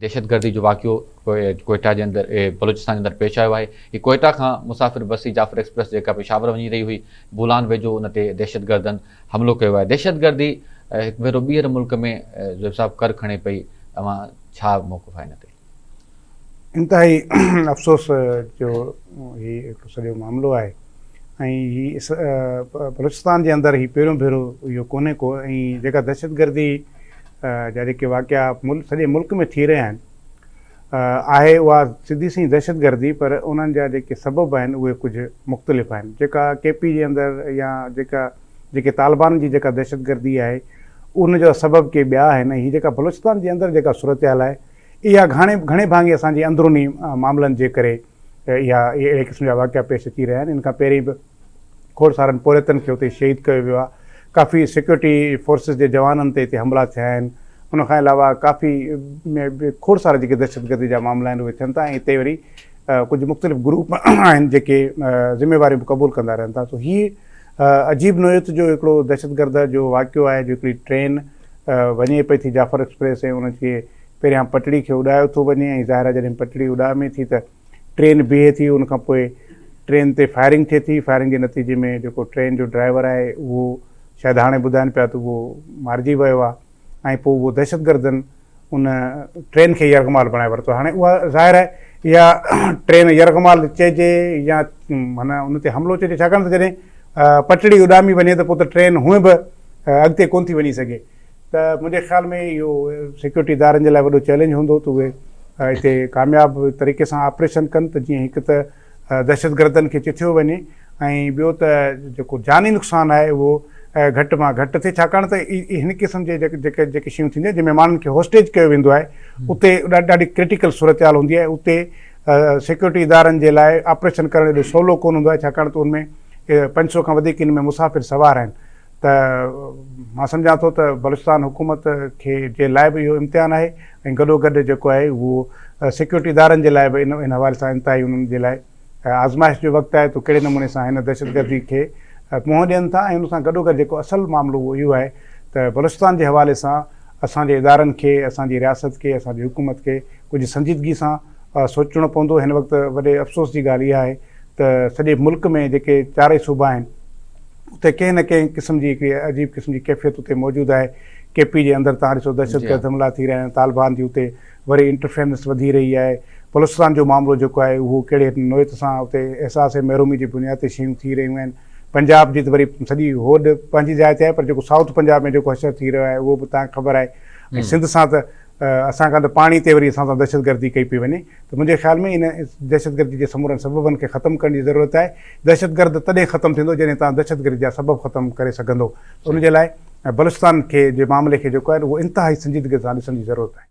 دهشتگردي جو واقعو ڪوئيٽا جي اندر بلوچستان جي اندر پيش آيو آهي. هي ڪوئيٽا کان مسافر بس هئي جعفر ايڪسپريس جيڪا پشاور وڃي رهي هئي بولان ويجهو ان تي دهشتگردن حملو ڪيو آهي. دهشتگردي هڪ ڀيرو ٻيهر ملڪ ۾ زويب صاحب ڪر کڻي پئي اوهان ڇا موقف آهي ان تي؟ انتهائي افسوس جو هي هڪڙو سڄو معاملو آهي ۽ هي بلوچستان جي اندر هي پهريون ڀيرو اهو ڪونهي ڪو ۽ جيڪا دهشتگردي جا جيڪي واقعا سڄي ملڪ ۾ ٿي رهيا آهن آهي اها سڌي سئين دهشتگردي پر انهن جا جيڪي سبب آهن اهي ڪجهه مختلف آهن جيڪا ڪي پي جي اندر يا جيڪا جيڪي طالبان جي جيڪا دهشتگردي آهي ان جا سبب ڪي ٻيا آهن ۽ هي جيڪا بلوچستان جي اندر جيڪا صورتحال آهي اها گهڻي گهڻي ڀاڱي اسان جي اندروني معاملن جي ڪري اها اهڙي قسم جا واقعا پيش اچي رهيا آهن ان کان پهرين به کوڙ سارن پورهيتن کي اتي شهيد ڪيو ويو آهي، ڪافي سيڪيورٽي فورسز جي جوانن تي اتي حملا ٿيا آهن، ان کان علاوه ڪافي کوڙ سارا جيڪي دهشتگردي جا معاملا آهن اهي ٿين ٿا ۽ اتي وري ڪجهه مختلف گروپ آهن جيڪي ذميواريون به قبول ڪندا رهن ٿا سو هي عجيب نوعيت جو هڪڙو دهشتگرد جو واقعو آهي جو هڪڙي ٽرين وڃي پئي ٿي جعفر ايڪسپريس ۽ ان کي پهريان پٽڙي کي اڏايو ٿو وڃي ۽ ظاهر آهي جڏهن پٽڙي اڏامي ٿي ته ٽرين بيهي ٿي ان کان پوء ٽرين تي فائرنگ ٿئي ٿي فائرنگ جي نتيجي ۾ جيڪو ٽرين جو ڊرائيور آهي اهو شايد هاڻي ٻڌائن پيا ته اهو مارجي ويو آهي ۽ پوء اهو دهشتگردن ان ٽرين کي يرغمال بڻائي ورتو هاڻي اها ظاهر آهي اها ٽرين يرغمال چئجي يا معنيٰ ان تي حملو چئجي ڇاڪاڻ ته جڏهن پٽڙي اڏامي وڃي ته پوء ته ٽرين هونئن به اڳتي ڪونه ٿي وڃي سگهي ته منهنجي خيال ۾ اهو سيڪيورٽي ادارن جي لاء وڏو چئلينج هوندو ته اهي اتي ڪامياب طريقي سان آپريشن ڪن ته جيئن هڪ ته دهشتگردن کي چٿيو وڃي ۽ ٻيو ته جيڪو جاني نقصان آهي اهو گهٽ مان گهٽ ٿئي ڇاڪاڻ ته هن قسم جي جيڪي جيڪي شيون ٿينديون آهن جنهن ۾ ماڻهن کي هوسٽيج ڪيو ويندو آهي اتي ڏاڍي ڪرٽيڪل صورتحال هوندي آهي اتي سيڪيورٽي ادارن جي لاء آپريشن ڪرڻ ايڏو سولو ڪونه هوندو آهي ڇاڪاڻ ته ان ۾ 500 کان وڌيڪ ان ۾ مسافر سوار آهن ته مان سمجهان ٿو ته بلوچستان حڪومت کي جي لاء به اهو امتحان آهي ۽ گڏو گڏ جيڪو آهي اهو سيڪيورٽي ادارن جي لاء به ان ان حوالي سان انتهائي انهن جي لاء آزمائش جو وقت آهي ته ڪهڙي نموني سان هن دهشتگردي کي منهن ڏين ٿا ۽ ان سان گڏو گڏ جيڪو اصل معاملو اهو اهو آهي ته بلوچستان جي حوالي سان اسان جي ادارن کي اسان جي رياست کي اسان جي حڪومت کي ڪجهه سنجيدگي سان سوچڻو پوندو هن وقت وڏي افسوس جي ڳالهه اها آهي ته سڄي ملڪ ۾ جيڪي چارئي صوبا آهن اتي ڪنهن نه ڪنهن قسم جي هڪڙي عجيب قسم جي ڪيفيت اتي موجود آهي. ڪي پي جي اندر توهان ڏسو دهشتگرد حملا ٿي رهيا آهن، طالبان جي اتي وري انٽرفيرنس وڌي رهي آهي، بلوچستان جو معاملو جيڪو آهي اهو ڪهڙي نوعيت سان اتي احساس محرومي جي بنياد تي شيون ٿي رهيون آهن. پنجاب جي ته وري سڄي هوڏ پنهنجي جاء تي آهي پر جيڪو سائوٿ پنجاب ۾ جيڪو حشر ٿي رهيو آهي اهو به توهان کي خبر آهي ۽ سنڌ سان ته اسان کان ته پاڻي تي وري اسان سان دهشتگردي ڪئي پئي وڃي ته منهنجي خيال ۾ ان دهشتگردي جي سمورن سببن کي ختم ڪرڻ جي ضرورت آهي. دهشتگرد تڏهن ختم ٿيندو جڏهن توهان دهشتگردي جا سبب ختم ڪري سگهندو ته ان جي لاء بلوچستان کي جي معاملي کي جيڪو آهي اهو انتهائي سنجيدگي سان ڏسڻ جي ضرورت آهي.